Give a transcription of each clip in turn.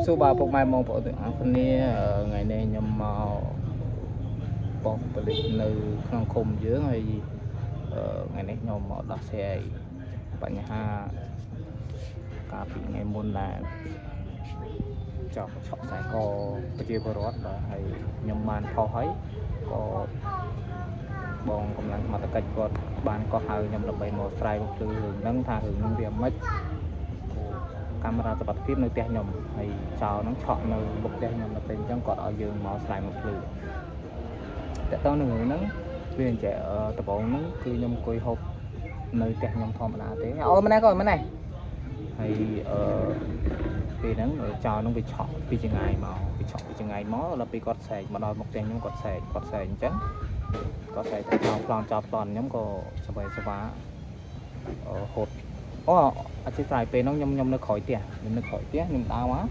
សួរបាទពុកម៉ែបងប្អូនទាំងអស់គ្នាថ្ងៃនេះខ្ញុំមកប៉ុស្តិ៍ប៉ូលិសនៅក្នុងឃុំយើងហើយថ្ងៃនេះខ្ញុំមកដោះស្រាយបញ្ហាកាលពីថ្ងៃមុនដែលចោរឆក់ខ្សែកប្រជាពលរដ្ឋបាទហើយខ្ញុំបានផុសហើយក៏បងកម្លាំងសមត្ថកិច្ចគាត់បានកោះហៅខ្ញុំដើម្បីមកស្រាយបំភ្លឺរឿងហ្នឹងថារឿងហ្នឹងវាមិន កាមេរ៉ាសុវត្ថិភាពនៅផ្ទះខ្ញុំហើយចោរហ្នឹងឆក់នៅមុខផ្ទះខ្ញុំដល់ពេលអញ្ចឹងគាត់ឲ្យយើងមកស្រាយមកភ្លឺតើតើនឹងរឿងហ្នឹងវាអញ្ចឹងដំបូងហ្នឹងគឺខ្ញុំអង្គុយហូបនៅផ្ទះខ្ញុំធម្មតាទេអូម្នាក់ក៏ម្នាក់ហើយអឺពេលហ្នឹងចោរហ្នឹងវាឆក់ពីចង្ងាយមកវាឆក់ពីចង្ងាយមកដល់ពេលគាត់ស្រែកមកដល់មុខផ្ទះខ្ញុំគាត់ស្រែកគាត់ស្រែកអញ្ចឹងគាត់ស្រែកថាចោរប្លន់ចោរប្លន់ខ្ញុំក៏សប្បាយសបាហូត អូអធិស្ឋានពេលហ្នឹងខ្ញុំនៅក្រោយផ្ទះខ្ញុំនៅក្រោយផ្ទះខ្ញុំដើរមក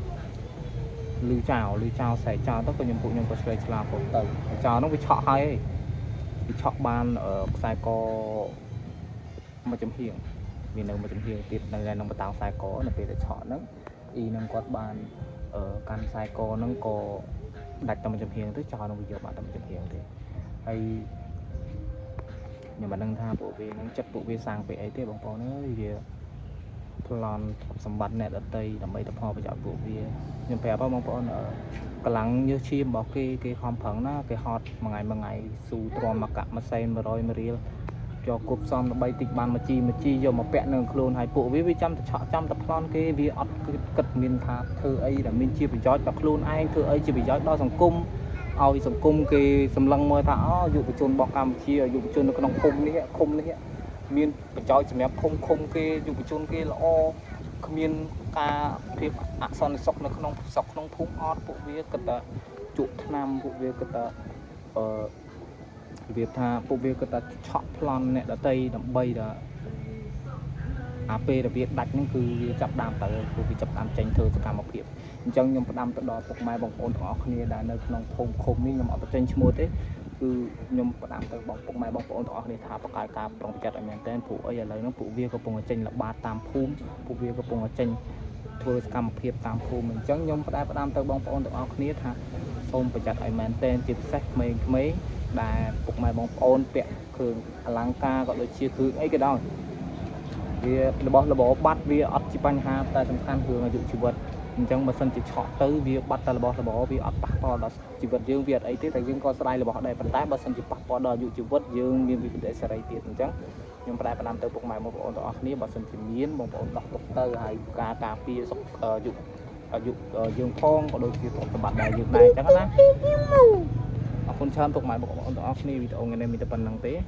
លឺចោលលឺចោលស្រែកចោលទៅក៏ខ្ញុំពួកខ្ញុំក៏ឆ្លេឆ្លាពុកទៅហើយចោលហ្នឹងវាឆក់ហើយឯងវាឆក់បានខ្សែកមួយចំហៀងមាននៅមួយចំហៀងទៀតនៅក្នុងបតោខ្សែកនៅពេលដែលឆក់ហ្នឹងអ៊ីហ្នឹងគាត់បានកាន់ខ្សែកហ្នឹងក៏ដាច់តែមួយចំហៀងទៅចោលហ្នឹងវាយកបានតែមួយចំហៀងទេហើយខ្ញុំមិនដឹងថាពួកវាហ្នឹងចិត្តពួកវាសាងពេលអីទេបងប្អូនអើយវា ប្លន់ទ្រព្យសម្បត្តិអ្នកដតីដើម្បីទៅផលប្រយោជន៍ពួកវាខ្ញុំប្រាប់បងប្អូនកម្លាំងញើសឈាមរបស់គេគេខំប្រឹងណាគេហត់មួយថ្ងៃមួយថ្ងៃស៊ូទ្រាំមកកាក់មួយសេន100មួយរៀលយកគប់សំដើម្បីតិចបានមួយជីមួយជីយកមកពាក់នឹងខ្លួនហើយពួកវាវាចាំតែឆក់ចាំតែប្លន់គេវាអត់គិតមានថាធ្វើអីដែលមានជាប្រយោជន៍ដល់ខ្លួនឯងធ្វើអីជាប្រយោជន៍ដល់សង្គមឲ្យសង្គមគេសម្លឹងមើលថាអូយុវជនរបស់កម្ពុជាយុវជននៅក្នុងភូមិនេះឃុំនេះ មានប្រយោជន៍សម្រាប់ឃុំឃុំគេយុវជនគេល្អគ្មានការភាពអសន្តិសុខនៅក្នុងស្រុកក្នុងភូមិអត់ពួកវាគិតតែជក់ថ្នាំពួកវាគិតតែអឺរបៀបថាពួកវាគិតតែឆក់ប្លន់អ្នកដតីដើម្បីតែអាពេលដែលវាដាច់ហ្នឹងគឺវាចាប់ដើមទៅពួកវាចាប់ដើមចេញធ្វើសកម្មភាពអញ្ចឹងខ្ញុំផ្ដាំទៅដល់ពុកម៉ែបងប្អូនទាំងអស់គ្នាដែលនៅក្នុងភូមិឃុំនេះខ្ញុំអត់បញ្ចេញឈ្មោះទេ គឺខ្ញុំផ្ដាំទៅបងពុកម៉ែបងប្អូនទាំងអស់គ្នាថាបកកាយការប្រុងប្រយ័ត្នឲ្យមែនទែនព្រោះអីឥឡូវហ្នឹងពួកវាកំពុងតែចេញល្បាតតាមភូមិពួកវាកំពុងតែចេញធ្វើសកម្មភាពតាមភូមិអញ្ចឹងខ្ញុំផ្ដែផ្ដាំទៅបងប្អូនទាំងអស់គ្នាថាសូមប្រយ័ត្នឲ្យមែនទែនជាពិសេសក្មេងៗដែលពុកម៉ែបងប្អូនពាក់គ្រឿងអលង្ការក៏ដូចជាគ្រឿងអីក៏ដោយវារបស់របរបាត់វាអត់ជាបញ្ហាតែសំខាន់រឿងអាយុជីវិតអញ្ចឹងបើសិនជាឆក់ទៅវាបាត់តែរបស់របរវាអត់ប៉ះពាល់ដល់ជីវិតយើងវាអត់អីទេតែយើងក៏ស្ដាយរបស់ដែរប៉ុន្តែបើសិនជាប៉ះពាល់ដល់អាយុជីវិតយើងមានវិបត្តិសេរីទៀតអញ្ចឹងខ្ញុំផ្ដែផ្ដាំទៅពុកម៉ែបងប្អូនទាំងអស់គ្នាបើសិនជាមានបងប្អូនដោះទុកទៅហើយការការពារសុខអាយុអាយុយើងផងក៏ដូចជាទ្រព្យសម្បត្តិដែរយើងដែរអញ្ចឹងណាអរគុណច្រើនពុកម៉ែបងប្អូនទាំងអស់គ្នាវីដេអូថ្ងៃនេះមានតែប៉ុណ្្នឹងទេ។